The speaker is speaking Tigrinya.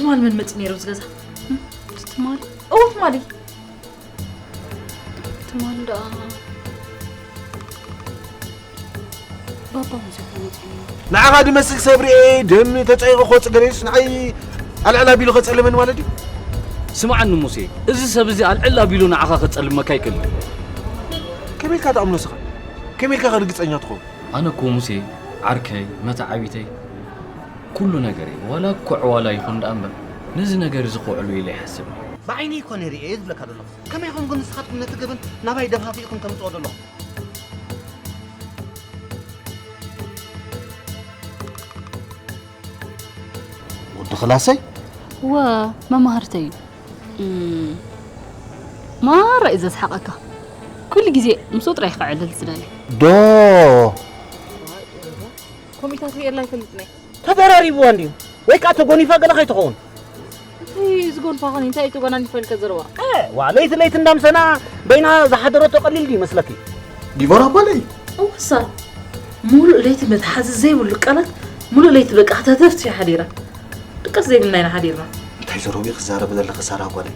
ትማል መን መፂ ነይሩ ኣብዚ ገዛ? ትማል? እዎ ትማሊ። ትማል ደኣ ባባ ምስ ይኾኑ ይጽልዩ። ንዓኻ ድመስል ሰብ ርኤ ደም ተጸይቑ ክወጽእ ገለ ኢሉስ ንዓይ ኣልዕል ኣቢሉ ከጸልመኒ ማለት ድዩ? ስምዓኒ ሙሴ፣ እዚ ሰብ እዚ ኣልዕል ኣቢሉ ንዓኻ ከጸልመካ ኣይክእልን። ከመይ ኢልካ ትኣምኖ ስኻ? ከመይ ኢልካ ርግጸኛ ትኸውን? ኣነ እኮ ሙሴ ዓርከይ፣ መተዓቢተይ፣ ኩሉ ነገረይ፣ ዋላ እኮ ዕዋላ ይኹን ደኣ እምበር፣ ነዚ ነገር እዚ ክውዕሉ ኢለ ይሓስብ። ብዓይነይ እኮ ነይረ እየ ዝብለካ ዘለኹ። ከመይ ኢኹም ግን ንስኻትኩም ነቲ ገበን ናባይ ደፋፊእኩም ተምጽኦ ዘለኹም? ወዲ ክላሰይ? እወ፣ መማህርተይ እዩ። እም፣ ማራ እዩ ዘስሓቐካ። ኩሉ ግዜ ምስኡ ጥራይ ከዕልል ዝደሊ። ዶ? ኮሚታት ሪኤላ ኣይፈልጥን እየ። ተደራሪብዋ እንድዩ። ወይ ከኣ ተጎኒፋ ገለ ከይትኸውን። እንታይ ዝጎንፋ ኸኒ? እንታይ እዩ ተጎናኒፋ ኢልካ ዘረባ? እ፣ ዋ፣ ለይቲ ለይቲ እንዳምሰና በይና ዝሓደረቶ ቀሊል ድዩ ይመስለኪ? ዲቦራ ጓለይ። እወሳ፣ ሙሉእ ለይቲ መትሓዚ ዘይብሉ ቃላት፣ ሙሉእ ለይቲ በቃ ከተፍትዮ ሓዲራ። ድቀስ ዘይብልና ኢና ሓዲርና። እንታይ ዘረባ እዩ ክዛረብ ዘለኺ ሳራ ጓለይ?